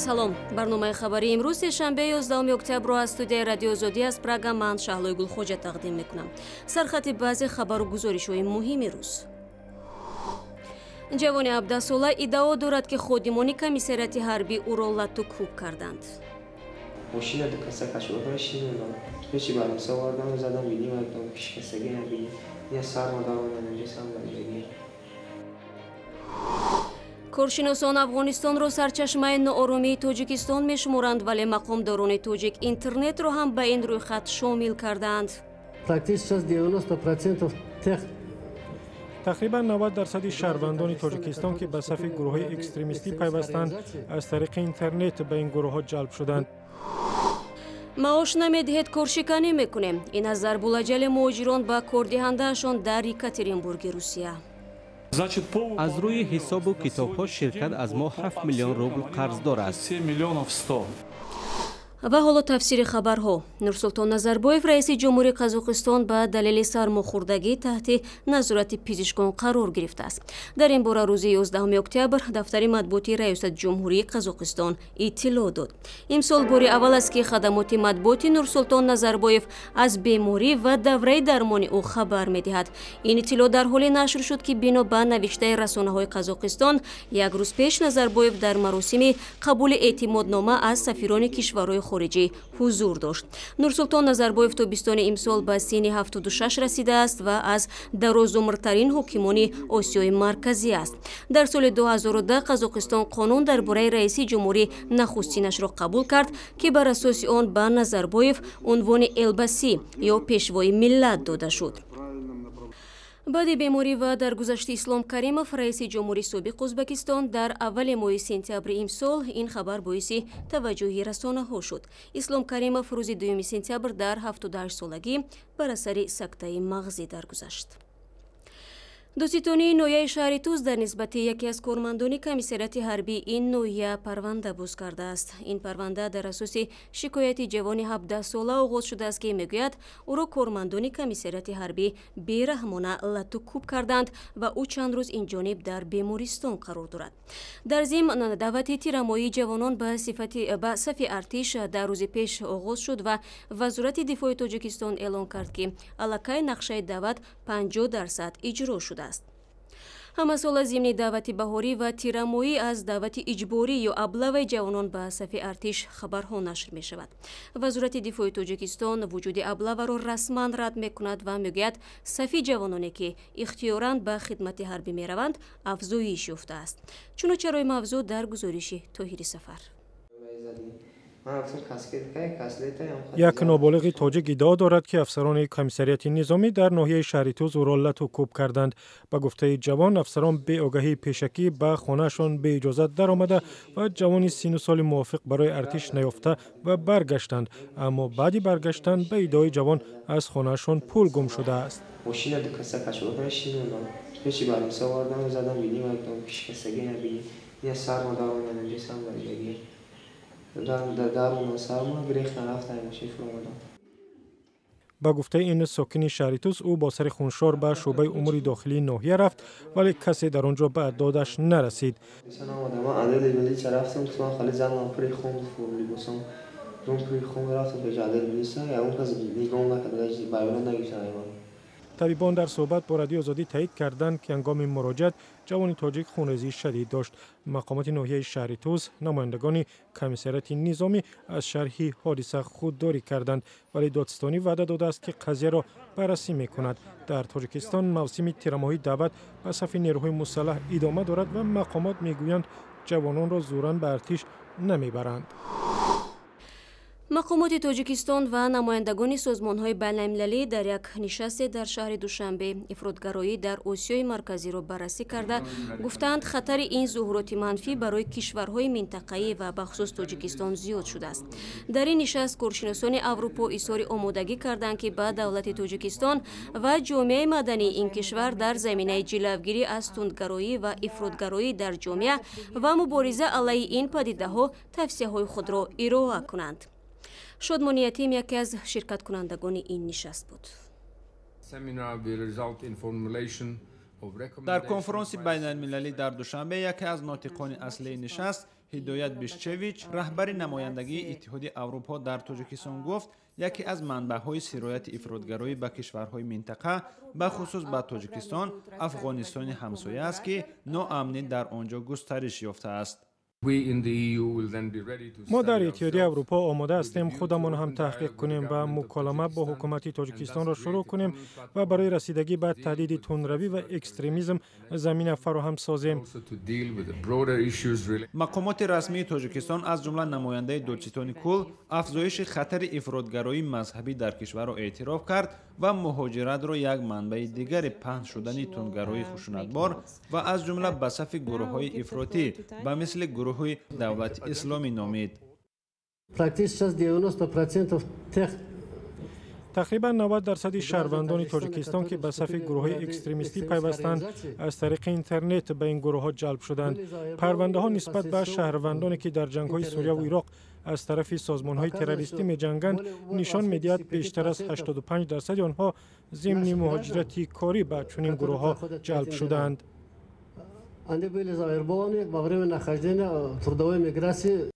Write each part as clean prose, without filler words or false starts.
Салом. Барномаи хабарии имрӯз, сешанбе, 11 октябрро аз студияи Радиои Озодӣ аз Прага ман, Шаҳлои Гулхоҷа, тақдим мекунам. Сархати баъзе хабару гузоришҳои муҳими рӯз. Ҷавони 17-сола иддао дорад, ки ходимони комиссариати ҳарбӣ ӯро латту кӯб карданд. Мошина ду каса кашода шинондам. Пеши бармиса овардам, задам, биним, шикастагӣ набинӣ. Я сарма даромад, инҷа сам даридагӣ. Коршиносон Афғонистонро сарчашмаи нооромии Тоҷикистон мешуморанд, вале мақомдорони тоҷик интернетро ҳам ба ин рӯйхат шомил кардаанд. Практически 90% тех Тақрибан 90 дарсади шаҳрвандони Тоҷикистон, ки ба сафи гурӯҳҳои экстремистӣ пайвастанд, аз тариқи интернет ба ин гурӯҳҳо ҷалб шуданд. Маош намедиҳед, коршиканӣ мекунем. Ин аз зарбулаҷали муҳоҷирон ба кордиҳандаашон дар Екатеринбурги Русия. Аз рӯи ҳисобу китобҳо ширкат аз мо 7 миллион рубл қарздор аст. Ва ҳоло тафсири хабарҳо. Нурсултон Назарбоев, раиси ҷумҳури Қазоқистон, ба далели сармохӯрдагӣ таҳти назорати пизишкон қарор гирифтааст. Дар ин бора рӯзи 11 октябр дафтари матбуоти Раёсати ҷумҳурии Қазоқистон иттилоъ дод. Имсол бори аввал аст, ки хадамоти матбуоти Нурсултон Назарбоев аз беморӣ ва давраи дармони ӯ хабар медиҳад. Ин иттилоъ дар ҳоле нашр шуд, ки бино ба навиштаи расонаҳои Қазоқистон, як рӯз пеш Назарбоев дар маросими қабули эътимоднома аз сафирони кишварҳои хориҷӣ ҳузур дошт. Нурсултон Назарбоев тобистони имсол ба синни 76 расидааст ва аз дарозумртарин ҳокимони Осиёи Марказӣ аст. Дар соли 2010 Қазоқистон қонун дар бораи раиси ҷумҳурӣ нахустинашро қабул кард, ки бар асоси он ба Назарбоев унвони Елбасы ё пешвои миллат дода шуд. Баъди беморӣ ва даргузашти Ислом Каримов, раиси ҷумҳури собиқ Ӯзбекистон, дар аввали моҳи сентябри имсол, ин хабар боиси таваҷҷӯҳи расонаҳо шуд. Ислом Каримов рӯзи 2 сентябр дар 78 солагӣ бар асари сактаи мағзӣ даргузашт. Додситонии ноҳияи шаҳри Тӯс дар нисбати яке аз кормандони комиссариати ҳарбии ин ноҳия парванда боз кардааст. Ин парванда дар асоси шикояти ҷавони 17-сола оғоз шудааст, ки мегӯяд, ӯро кормандони комиссариати ҳарбӣ бераҳмона латту кӯб карданд ва ӯ чанд рӯз инҷониб дар бемористон қарор дорад. Дар зимн, даъвати тирамоҳии ҷавонон ба сафи артиш дар рӯзи пеш оғоз шуд ва Вазорати дифои Тоҷикистон эълон кард, ки аллакай нақшаи даъват 50% иҷро шудааст. Ҳамасола зимни даъвати баҳорӣ ва тирамоҳӣ аз даъвати иҷборӣ ё облаваи ҷавонон ба сафи артиш хабарҳо нашр мешавад. Вазорати дифои Тоҷикистон вуҷуди облаваро расман рад мекунад ва мегӯяд, сафи ҷавононе, ки ихтиёран ба хидмати ҳарбӣ мераванд, афзоиш ёфтааст. Чуну чарои мавзӯъ дар гузориши Тоҳири Сафар. Як ноболиғи тоҷик иддао дорад, ки афсарони комиссариати низомӣ дар ноҳияи шаҳри Тӯз ӯро лату кӯб карданд. Ба гуфтаи ҷавон, афсарон беогаҳии пешакӣ ба хонаашон беиҷозат даромада ва ҷавони сину соли мувофиқ барои артиш наёфта ва баргаштанд. Аммо баъди баргаштан, ба иддаои ҷавон, аз хонаашон пул гум шудааст. Мошина ду каса кашода шинондам. Пеши бармиса овардам, задам, биним, шикастагӣ набинӣ. Я сарма даромад, инҷа сам даридагӣ. Даромад сарма, гирехтан, рафтан, мошин фуромадам. Ба гуфтаи ин сокини шаҳри Тӯс, ӯ бо сари хуншор ба шӯъбаи умури дохилии ноҳия рафт, вале касе дар он ҷо ба додаш нарасид. Ман отдели милиция рафтам, гуфтам, хали занам пури хун, либосам рум пури хун. Рафтам пеши отдели милиция, ягон кас нигоҳ накард, баёнот нагирифтан ай ман. Табибон дар суҳбат бо Радиои Озодӣ таъид карданд, ки ҳангоми муроҷиат ҷавони тоҷик хунрезии шадид дошт. Мақомоти ноҳияи шаҳри Тӯс, намояндагони комиссариати низомӣ аз шарҳи ҳодиса худдорӣ карданд, вале додситонӣ ваъда додааст, ки қазияро баррасӣ мекунад. Дар Тоҷикистон мавсими тирамоҳии даъват ба сафи нерӯҳои мусаллаҳ идома дорад ва мақомот мегӯянд, ҷавононро зӯран ба артиш намебаранд. Мақомоти Тоҷикистон ва намояндагони созмонҳои байналмилалӣ дар як нишасте дар шаҳри Душанбе ифротгароӣ дар Осиёи Марказиро баррасӣ карда, гуфтаанд, хатари ин зуҳуроти манфӣ барои кишварҳои минтақаӣ ва бахусус Тоҷикистон зиёд шудааст. Дар ин нишаст коршиносони Аврупо изҳори омодагӣ карданд, ки ба давлати Тоҷикистон ва ҷомеаи мадании ин кишвар дар заминаи ҷилавгирӣ аз тундгароӣ ва ифротгароӣ дар ҷомеа ва мубориза алайҳи ин падидаҳо тавсияҳои худро ироа кунанд. Шодмони Ятим яке аз ширкаткунандагони ин нишаст буд. Дар конфронси байналмилалӣ дар Душанбе яке аз нотиқони аслии нишаст Ҳидоят Бишчевич, раҳбари намояндагии Иттиҳоди Аврупо дар Тоҷикистон, гуфт, яке аз манбаъҳои сирояти ифротгароӣ ба кишварҳои минтақа, бахусус ба Тоҷикистон, Афғонистони ҳамсоя аст, ки ноамнӣ дар он ҷо густариш ёфтааст. Мо дар Иттиҳодияи Аврупо омода ҳастем худамон ҳам таҳқиқ кунем ва муколама бо ҳукумати Тоҷикистонро шурӯъ кунем ва барои расидагӣ ба таҳдиди тундравӣ ва экстремизм замина фароҳам созем. Мақомоти расмии Тоҷикистон, аз ҷумла намояндаи додситони кул, афзоиши хатари ифротгароии мазҳабӣ дар кишварро эътироф кард ва муҳоҷиратро як манбаи дигари паҳн шудани тундгароии хушунатбор ва аз ҷумла ба сафи гурӯҳҳои ифротӣ ба мисли гурӯҳи Давлати Исломӣ номид. Практически сейчас 90% тех Тақрибан 90% шаҳрвандони Тоҷикистон, ки ба сафи гурӯҳҳои экстремистӣ пайвастанд, аз тариқи интернет ба ин гурӯҳҳо ҷалб шуданд. Парвандаҳо нисбат ба шаҳрвандоне, ки дар ҷангҳои Сурияву Ироқ аз тарафи созмонҳои террористӣ меҷанганд, нишон медиҳад, бештар аз 85% онҳо зимни муҳоҷирати корӣ ба чунин гурӯҳҳо ҷалб шудаанд. Они были завербованы во время нахождения трудовой миграции.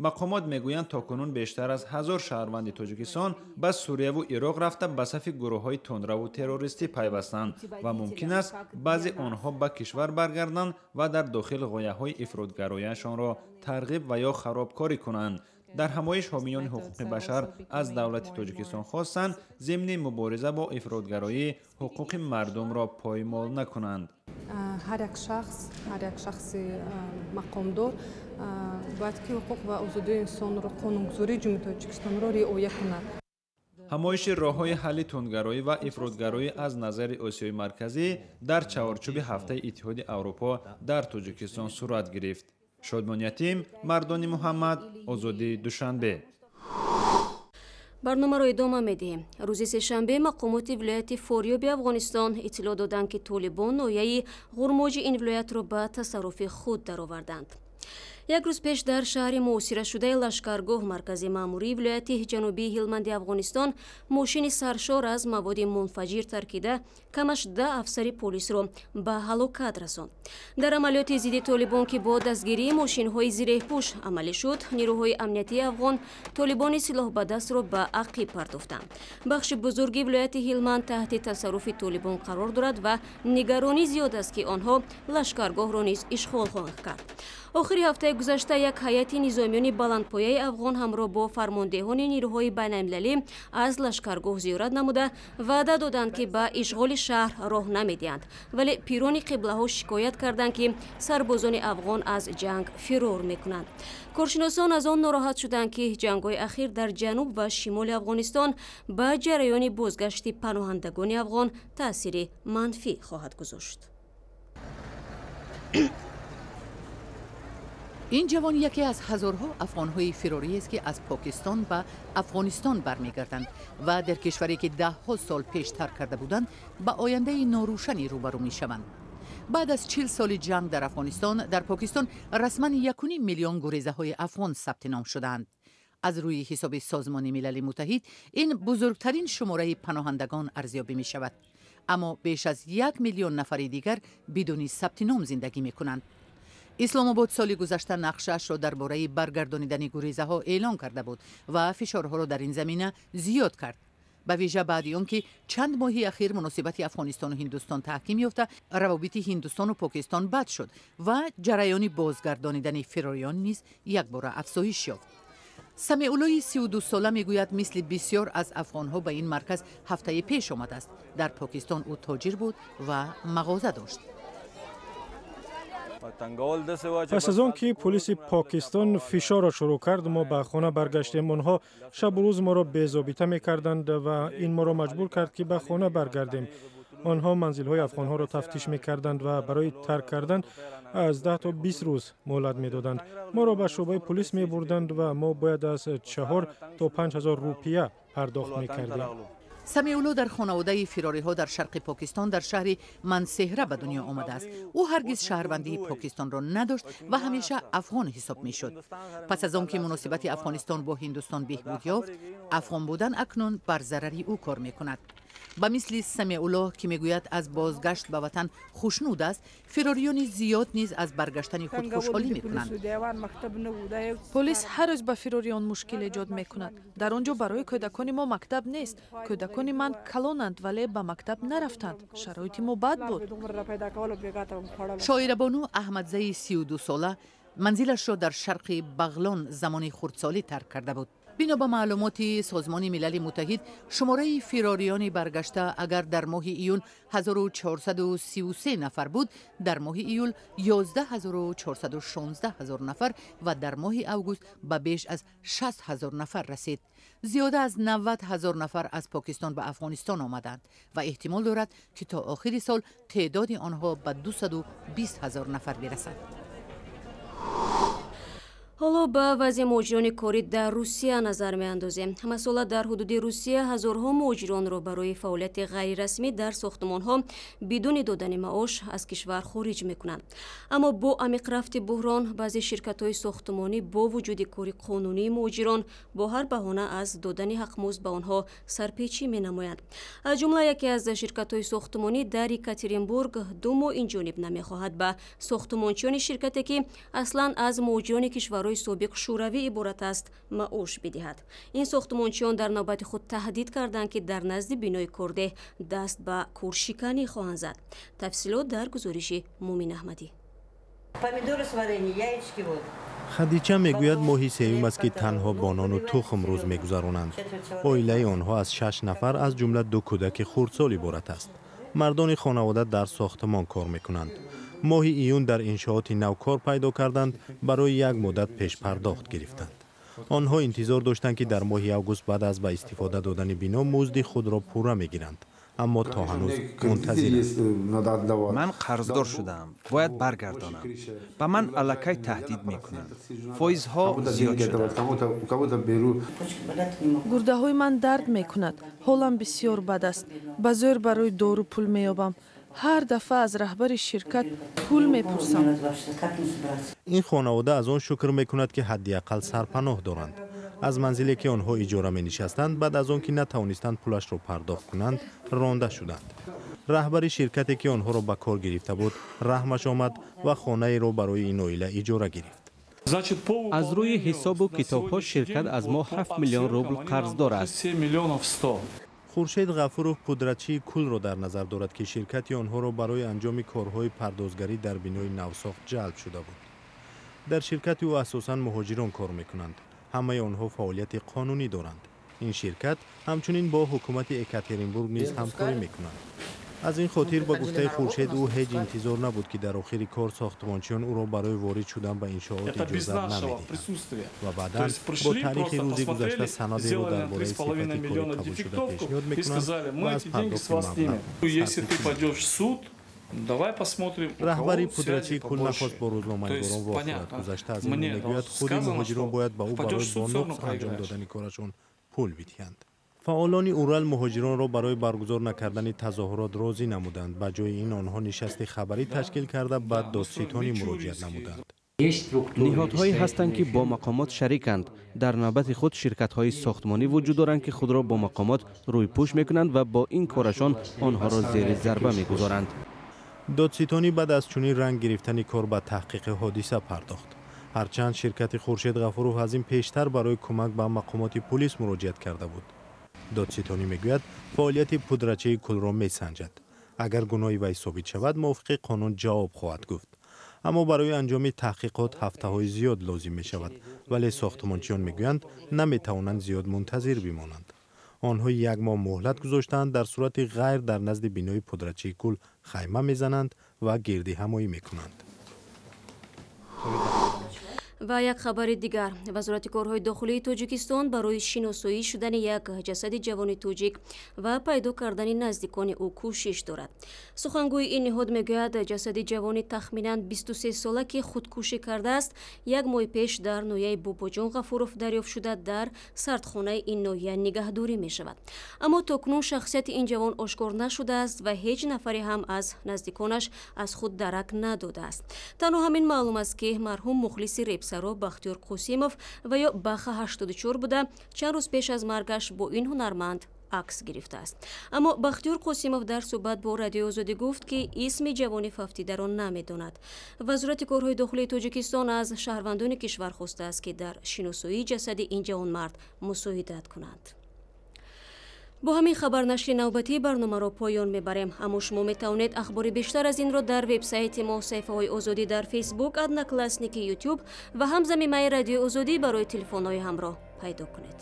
Мақомот мегӯянд, то кунун бештар аз 1000 шаҳрванди Тоҷикистон ба Сурияву Ироқ рафта, ба сафи гурӯҳҳои тундраву террористӣ пайвастанд ва мумкин аст, баъзе онҳо ба кишвар баргарданд ва дар дохил ғояҳои ифротгарояшонро тарғиб ва ё харобкорӣ кунанд. Дар ҳамоиш ҳомиёни ҳуқуқи башар аз давлати Тоҷикистон хостанд, зимни мубориза бо ифротгароӣ ҳуқуқи мардумро поймол накунанд. Ҳар як шахс, ҳар як шахси мақомдор бояд ки ҳуқуқ ва озодии инсонро, қонунгузории Ҷумҳурии Тоҷикистонро риоя кунад. Ҳамоиши роҳҳои ҳалли тундгароӣ ва ифротгароӣ аз назари Осиёи Марказӣ дар чаҳорчӯби ҳафтаи Иттиҳоди Аврупо дар Тоҷикистон сурат гирифт. Шодмон Ятим, Мардони Муҳаммад, Озодӣ, Душанбе. Барномаро идома медиҳем. Рӯзи сешанбе мақомоти вилояти Форёби Афғонистон иттилоъ доданд, ки толибон ноҳияи Ғурмоҷи ин вилоятро ба тасарруфи худ дароварданд. Як рӯз пеш дар шаҳри муосирашудаи Лашкаргоҳ, маркази маъмурии вилояти ҷанубии Ҳилманди Афғонистон, мошини саршор аз маводи мунфаҷир таркида, камаш 10 афсари полисро ба ҳалокат расонд. Дар амалиёти зидди толибон, ки бо дастгирии мошинҳои зиреҳпӯш амалӣ шуд, нерӯҳои амниятии афғон толибони силоҳбадастро ба ақиб партофтанд. Бахши бузурги вилояти Ҳилманд таҳти тасарруфи толибон қарор дорад ва нигаронӣ зиёд аст, ки онҳо Лашкаргоҳро низ ишғол хоҳанд кард. Охири ҳафтаи гузашта як ҳайати низомиёни баландпояи афғон ҳамроҳ бо фармондеҳони нерӯҳои байналмилалӣ аз Лашкаргоҳ зиёрат намуда, ваъда доданд, ки ба ишғоли шаҳр роҳ намедиҳанд, вале пирони қиблаҳо шикоят карданд, ки сарбозони афғон аз ҷанг фирор мекунанд. Коршиносон аз он нороҳат шуданд, ки ҷангҳои ахир дар ҷануб ва шимоли Афғонистон ба ҷараёни бозгашти паноҳандагони афғон таъсири манфӣ хоҳад гузошт. Ин ҷавон яке аз ҳазорҳо афғонҳои фирориест, ки аз Покистон ба Афғонистон бармегарданд ва дар кишваре, ки даҳҳо сол пеш тарк карда буданд, ба ояндаи норӯшанӣ рӯбарӯ мешаванд. Баъд аз 40 соли ҷанг дар Афғонистон, дар Покистон расман 1,5 миллион гурезаҳои афғон сабти ном шудаанд. Аз рӯи ҳисоби Созмони Милали Муттаҳид, ин бузургтарин шумораи паноҳандагон арзёбӣ мешавад, аммо беш аз 1 миллион нафари дигар бидуни сабти ном зиндагӣ мекунанд. Исломобод соли гузашта нақшаашро дар бораи баргардонидани гурезаҳо эълон карда буд ва фишорҳоро дар ин замина зиёд кард, ба вижа баъди он ки чанд моҳи ахир муносибати Афғонистону Ҳиндустон таҳким ёфта, равобити Ҳиндустону Покистон бад шуд ва ҷараёни бозгардонидани фирориён низ якбора афзоиш ёфт. Самеуллои 32сола мегӯяд, мисли бисёр аз афғонҳо ба ин марказ ҳафтаи пеш омадааст. Дар Покистон ӯ тоҷир буд ва мағоза дошт. Пас аз он ки полиси Покистон фишорро шурӯъ кард, мо ба хона баргаштем. Онҳо шабу рӯз моро безобита мекарданд ва ин моро маҷбур кард, ки ба хона баргардем. Онҳо манзилҳои афғонҳоро тафтиш мекарданд ва барои тарк кардан аз 10 то 20 рӯз муҳлат медоданд. Моро ба шӯъбаи полис мебурданд ва мо бояд аз 4 то 5 ҳазор рупия пардохт мекардем. Самиулло дар хонаводаи фирориҳо дар шарқи Покистон, дар шаҳри Мансеҳра ба дунё омадааст. Ӯ ҳаргиз шаҳрвандии Покистонро надошт ва ҳамеша афғон ҳисоб мешуд. Пас аз он ки муносибати Афғонистон бо Ҳиндустон беҳбуд ёфт, афғон будан акнун бар зарари ӯ кор мекунад. Ба мисли Самеуллоҳ, ки мегӯяд аз бозгашт ба ватан хушнуд аст, фирориёни зиёд низ аз баргаштани худ хушҳолӣ мекунанд. Полис ҳар рӯз ба фирориён мушкил эҷод мекунад. Дар он ҷо барои кӯдакони мо мактаб нест. Кӯдакони ман калонанд, вале ба мактаб нарафтанд. Шароити мо бад буд. Шоирабону Аҳмадзаи 32сола манзилашро дар шарқи Бағлон замони хурдсолӣ тарк карда буд. Бино ба маълумоти Созмони Милали Муттаҳид, шумораи фирориёни баргашта агар дар моҳи июн 1433 нафар буд, дар моҳи июл 11416 ҳазор нафар ва дар моҳи август ба беш аз 60 ҳазор нафар расид. Зиёда аз 90 ҳазор нафар аз Покистон ба Афғонистон омаданд ва эҳтимол дорад, ки то охири сол теъдоди онҳо ба 220 ҳазор нафар бирасад. Ҳоло ба вазъи муҳоҷирони корӣ дар Русия назар меандозем. Ҳамасола дар ҳудуди Русия ҳазорҳо муҳоҷиронро барои фаъолияти ғайрирасмӣ дар сохтумонҳо бидуни додани маош аз кишвар хориҷ мекунанд. Аммо бо амиқрафти буҳрон баъзе ширкатҳои сохтумонӣ бо вуҷуди кори қонунии муҳоҷирон бо ҳар баҳона аз додани ҳақмузд ба онҳо сарпечӣ менамоянд. Аз ҷумла яке аз ширкатҳои сохтумонӣ дар Екатеринбург 2 моҳ инҷониб намехоҳад ба сохтумончиёни ширкате, ки аслан аз муҳоҷирони кишварҳои собиқ Шӯравӣ иборат аст, маош бидиҳад. Ин сохтумончиён дар навбати худ таҳдид карданд, ки дар назди бинои кордеҳ даст ба куршиканӣ хоҳанд зад. Тафсилот дар гузориши Мумин Аҳмадӣ. Хадича мегӯяд, моҳи сеюм аст, ки танҳо бо нону тухм рӯз мегузаронанд. Оилаи онҳо аз шаш нафар, аз ҷумла ду кӯдаки хурдсол, иборат аст. Мардони хонавода дар сохтмон кор мекунанд. Моҳи июн дар иншооти нав кор пайдо карданд, барои як муддат пешпардохт гирифтанд. Онҳо интизор доштанд, ки дар моҳи август баъд аз ба истифода додани бино музди худро пурра мегиранд, аммо то ҳанӯз мунтазиранд. Ман қарздор шудаам, бояд баргардонам. Ба ман аллакай таҳдид мекунанд, фоизҳо зиёд шуданд. Гурдаҳои ман дард мекунад, ҳолам бисёр бад аст. Ба зӯр барои дору пул меёбам. Ҳар дафъа аз раҳбари ширкат пул мепурсам. Ин хонавода аз он шукр мекунад, ки ҳадди ақал сарпаноҳ доранд. Аз манзиле, ки онҳо иҷора менишастанд, баъд аз он ки натавонистанд пулашро пардохт кунанд, ронда шуданд. Раҳбари ширкате, ки онҳоро ба кор гирифта буд, раҳмаш омад ва хонаеро барои ин оила иҷора гирифт. Аз рӯи ҳисобу китобҳо ширкат аз мо 7 миллион рубл қарздор аст. Хуршед Ғафуров пудратчии кулро дар назар дорад, ки ширкати онҳоро барои анҷоми корҳои пардозгарӣ дар бинои навсохт ҷалб шуда буд. Дар ширкати ӯ асосан муҳоҷирон кор мекунанд. Ҳамаи онҳо фаъолияти қонунӣ доранд. Ин ширкат ҳамчунин бо ҳукумати Екатеринбург низ ҳамкорӣ мекунад. Аз ин хотир, ба гуфтаи Хуршед, ӯ ҳеҷ интизор набуд, ки дар охири кор сохтмончиён ӯро барои ворид шудан ба иншоот иҷозат намедиҳанд ва баъдан бо таърихи рӯзи гузашта санадеро дар бораи сифати кори қабулшуда пешниҳод мекунанд ва аз пардохти маблағ. Раҳбари пудратчии кул нахост бо рӯзноманигорон вохӯрад. Гузашта аз ин, мегӯяд, худи муҳоҷирон бояд ба ӯ барои бо нуқс анҷом додани корашон пул бидиҳанд. Фаъолони Урал муҳоҷиронро барои баргузор накардани тазоҳурот розӣ намуданд. Ба ҷои ин онҳо нишасти хабарӣ ташкил карда, ба додситонӣ муроҷиат намуданд. Ниҳодҳое ҳастанд, ки бо мақомот шариканд. Дар навбати худ ширкатҳои сохтмонӣ вуҷуд доранд, ки худро бо мақомот рӯйпӯш мекунанд ва бо ин корашон онҳоро зери зарба мегузоранд. Додситонӣ баъд аз чунин ранг гирифтани кор ба таҳқиқи ҳодиса пардохт. Ҳарчанд ширкати Хуршед Ғафуров аз ин пештар барои кӯмак ба мақомоти пулис муроҷиат карда буд. Додситонӣ мегӯяд, фаъолияти пудратчии кулро месанҷад. Агар гуноҳи вай собит шавад, мувофиқи қонун ҷавоб хоҳад гуфт. Аммо барои анҷоми таҳқиқот ҳафтаҳои зиёд лозим мешавад, вале сохтмончиён мегӯянд, наметавонанд зиёд мунтазир бимонанд. Онҳо як моҳ муҳлат гузоштаанд, дар сурати ғайр дар назди бинои пудратчии кул хайма мезананд ва гирдиҳамоӣ мекунанд. Ва як хабари дигар. Вазорати корҳои дохилии Тоҷикистон барои шиносоӣ шудани як ҷасади ҷавони тоҷик ва пайдо кардани наздикони ӯ кӯшиш дорад. Сухангӯи ин ниҳод мегӯяд, ҷасади ҷавони тахминан 23 сола, ки худкушӣ кардааст, як моҳи пеш дар ноҳияи Бобоҷон Ғафуров дарёфт шуда, дар сардхонаи ин ноҳия нигаҳдорӣ мешавад. Аммо то кунун шахсияти ин ҷавон ошкор нашудааст ва ҳеҷ нафаре ҳам аз наздиконаш аз худ дарак надодааст. Танҳо ҳамин маълум аст, ки марҳум мухлиси репсаро Бахтиёр Қосимов ва ё Баха 84 буда, чанд рӯз пеш аз маргаш бо ин ҳунарманд Акс гирифтааст. Аммо Бахтиёр Қосимов дар суҳбат бо Радиои Озодӣ гуфт, ки исми ҷавони фавтидаро намедонад. Вазорати корҳои дохилии Тоҷикистон аз шаҳрвандони кишвар хостааст, ки дар шиносоии ҷасади ин ҷавонмард мусоидат кунанд. Бо ҳамин хабар нашри навбатии барномаро поён мебарем. Аммо шумо метавонед ахбори бештар аз инро дар вебсайти мо, саҳифаҳои Озодӣ дар Фейсбук, Одноклассники, Ютуб ва ҳам замимаи Радиои Озодӣ барои телефонҳои ҳамроҳ пайдо кунед.